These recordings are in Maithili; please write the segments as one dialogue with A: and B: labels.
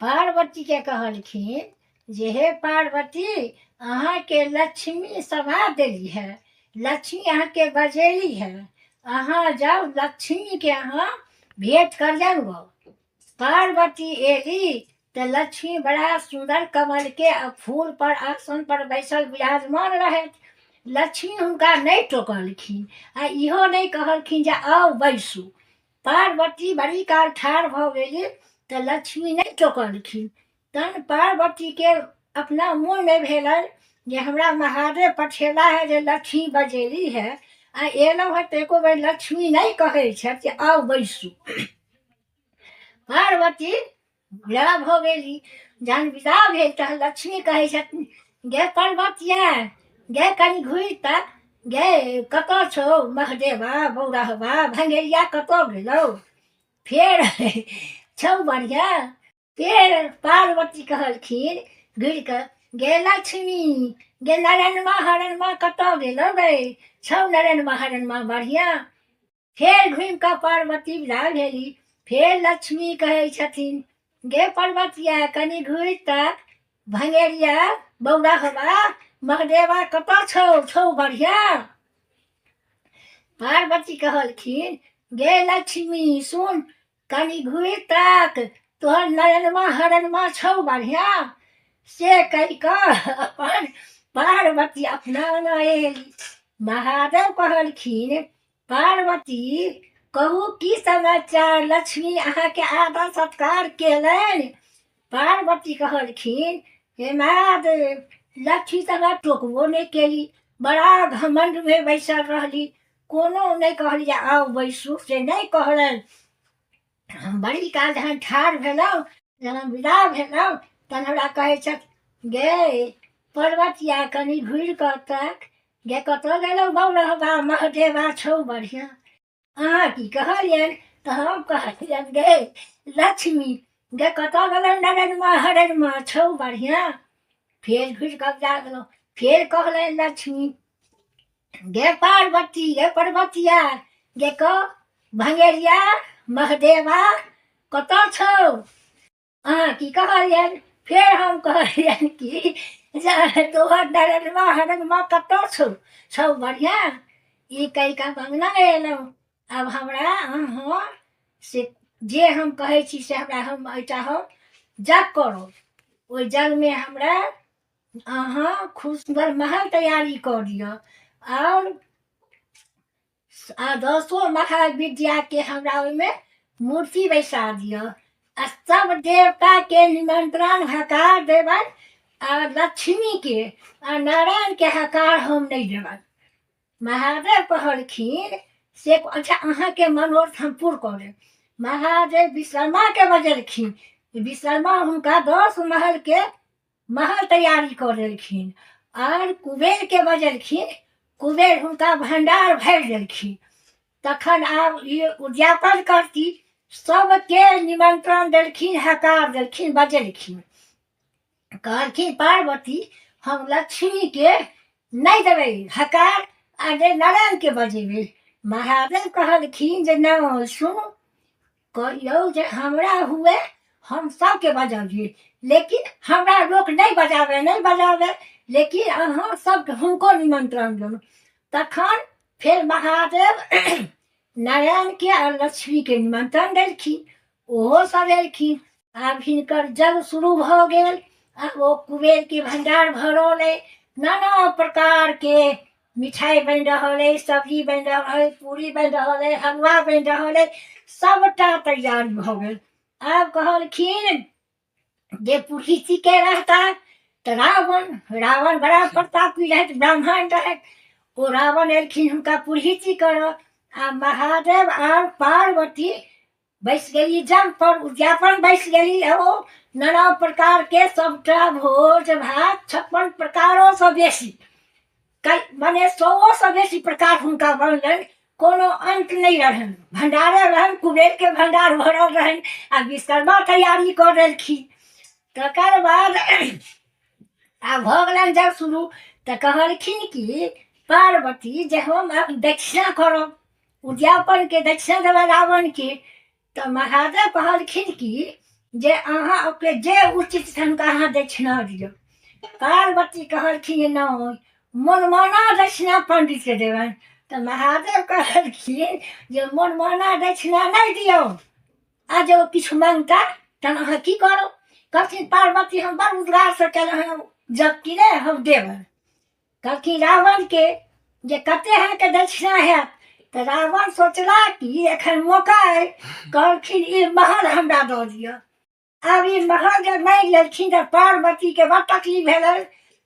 A: पार्वतीके कहलखिन जे हे पार्वती, अहाँके लक्ष्मी सभा देली है, लक्ष्मी अहाँके बजेली है, अहाँ जाउ लक्ष्मीके अहाँ भेंट कर जाउ। पार्वती एली तऽ लक्ष्मी बड़ा सुन्दर कमलके फूल पर आसन पर बैसल विराजमान रहथि। लक्ष्मी हुनका नहि टोकलखिन आ इहो नहि कहलखिन जे आउ बैसू। पार्वती बड़ी काल ठाढ़ भऽ गेली तऽ लक्ष्मी नहि टोकलखिन। तहन पार्वतीके अपना मोनमे भेलनि जे हमरा महादेव पठेला है जे लक्ष्मी बजेली है, आ एलहुँ हँ तऽ एको बेर लक्ष्मी नहि कहै छथि जे आउ बैसू। पार्वती विदा भऽ गेली। जहन विदा भेल तहन लक्ष्मी कहै छथिन, गे पर्वतिया गे, कनि घुरि तक गे, कतऽ छौ महदेवा बौरहबा भंगेरिया, कतऽ गेलौ? फेर छौ बढ़िआँ? फेर पार्वती कहलखिन घुरि कऽ, गे लक्ष्मी गे, नरनमा हरनमा कतऽ गेलौ गे? छौ नरनमा हरनमा बढ़िआँ? फेर घुमि कऽ पार्वती विदा भेली। फेर लक्ष्मी कहै छथिन, गे पर्वतिया कनि घुरि तक, भंगेरिया बौरहबा महदेवा कतऽ छौ? छौ बढ़िआँ? पार्वती कहलखिन, गे लक्ष्मी सुन, कनि घुरि तक, तोहर नयनमा हरनमा छौ बढ़िआँ? से कहि कऽ अपन पार्वती अपना अंगना एली। महादेव कहलखिन, पार्वती कहू की समाचार, लक्ष्मी अहाँके आदर सत्कार केलनि? पार्वती कहलखिन, हे महादेव, लक्ष्मी तऽ हमरा टोकबो नहि केली, बड़ा घमंडमे बैसल रहली, कोनो नहि कहली जे आउ बैसू, से नहि कहलनि। हम बड़ी काल जहन ठाढ़ भेलहुँ, जहन विदा भेलहुँ, तहन हमरा कहै छथि, गे पर्वतिया कनि घुरि कऽ तक गे, कतऽ गेलहुँ बौरहबा महदेवा, छौ बढ़िआँ? अहाँ की कहलियनि? तऽ हम कहलियनि, गे लक्ष्मी गे, कतऽ गेलहुँ नरनमा हरनमा, छौ बढ़िआँ? फेर घुरि कऽ जा गेलहुँ। फेर कहलनि लक्ष्मी, गे पार्वती गे पर्वतिया गे, कह भंगेरिया महदेवा कतऽ छौ? अहाँ की कहलियनि? फेर हम कहलियनि कि जे तोहर नरनमा हरनमा कतऽ छौ? छौ बढ़िआँ? ई कहि कऽ हम अङ्गना एलहुँ। आब हमरा अहाँ से जे हम कहै छी से हमरा हम एहिठाम हम जग करब, ओहि जगमे हमरा अहाँ खूब सुन्दर महल तैयारी कऽ दिअ आओर आ दसो महाविद्याके हमरा ओहिमे मूर्ति बैसा दिअ आ सब देवताके निमंत्रण हकार देबनि आ लक्ष्मीके आ नारायणके हकार हम नहि देबनि। महादेव कहलखिन से अच्छा, अहाँके मनोरथ हम पूर कऽ देब। महादेव विश्वकर्माके बजेलखिन। विश्वकर्मा हुनका 10 महलके महल तैयारी कऽ देलखिन आर कुबेरके बजेलखिन, कुबेर हुनका भण्डार भरि देलखिन। तखन आब ई उद्यापन करती, सबके निमंत्रण देलखिन, हकार देलखिन, बजेलखिन। कहलखिन पार्वती, हम लक्ष्मीके नहि देबै हकार आ जे नारायणके बजेबै। महादेव कहलखिन जे नहि सुनू, कहियौ जे हमरा हुए हम सबके बजबियै, लेकिन हमरा लोक नहि बजाबै, नहि बजाबै, लेकिन अहाँ सबके हुनको निमंत्रण देलहुँ। तखन फेर महादेव नारायणके आ लक्ष्मीके निमंत्रण देलखिन, ओहो सब एलखिन। आब हिनकर जग शुरू भऽ गेल। आब ओ कुबेरके भण्डार भरल अइ, नाना प्रकारके मिठाइ बनि रहल अइ, सब्जी बनि रहल अइ, पूरी बनि रहल अइ, हलुआ बनि रहल अइ, सबटा तैयारी भऽ गेल। आब कहलखिन जे पुरहितके रहता तऽ रावण, रावण बड़ा प्रतापी रहथि, ब्राह्मण रहथि, ओ रावण एलखिन हुनका पुरहिती करऽ। आ महादेव आर पार्वती बैस गेली जग पर, उद्यापन बैस गेली। ओ नाना प्रकारके सबटा भोज भात 56 प्रकारोसँ बेसी, मने 100सँ बेसी प्रकार हुनका बनलनि, कोनो अन्त नहि रहनि, भण्डारे रहनि, कुबेरके भण्डार भरल रहनि आ विश्वकर्मा तैयारी कऽ देलखिन। तकर बाद आब भऽ गेलनि जब शुरू तऽ कहलखिन कि पार्वती जे हम आब दक्षिणा करब, उद्यापनके दक्षिणा देबै रावणके। तऽ महादेव कहलखिन कि जे अहाँ ओकरे जे उचित छनि हुनका अहाँ दक्षिणा दियौ। पार्वती कहलखिन जे नहि, मनमाना दक्षिणा पंडितके देबनि। तऽ महादेव कहलखिन जे मनमाना दक्षिणा नहि दियौ, आ जे ओ किछु माँगता तहन अहाँ की करू? कहलखिन पार्वती हम बड़ उद्गारसँ केलहुँ हेँ जप कि ने, हम देबनि। कहलखिन रावणके जे कते अहाँके दक्षिणा हैत? तऽ रावण सोचला कि एखन मौका अइ, कहलखिन ई महल हमरा दऽ दिअ। आब ई महल जे मांगि लेलखिन तऽ पार्वतीके बड़ तकलीफ भेलनि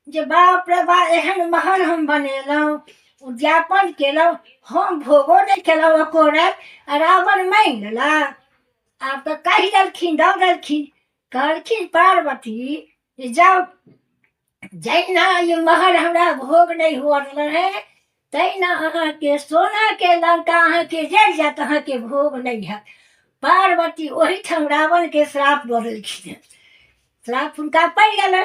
A: जे बाप रे बा, एहन महल हम बनेलहुँ, उद्यापन केलहुँ, हम भोगो नहि केलहुँ एको राति, आ रावण मांगि लेला। आब तऽ कहि देलखिन, दऽ देलखिन। कहलखिन पार्वती जे जाउ, जहिना ई महल हमरा भोग नहि हुअ देलनि हेँ तहिना अहाँके सोनाके लंका अहाँके जरि जायत, अहाँके भोग नहि हैत। पार्वती ओहिठाम रावणके श्राप दऽ देलखिन। श्राप हुनका पड़ि गेलनि।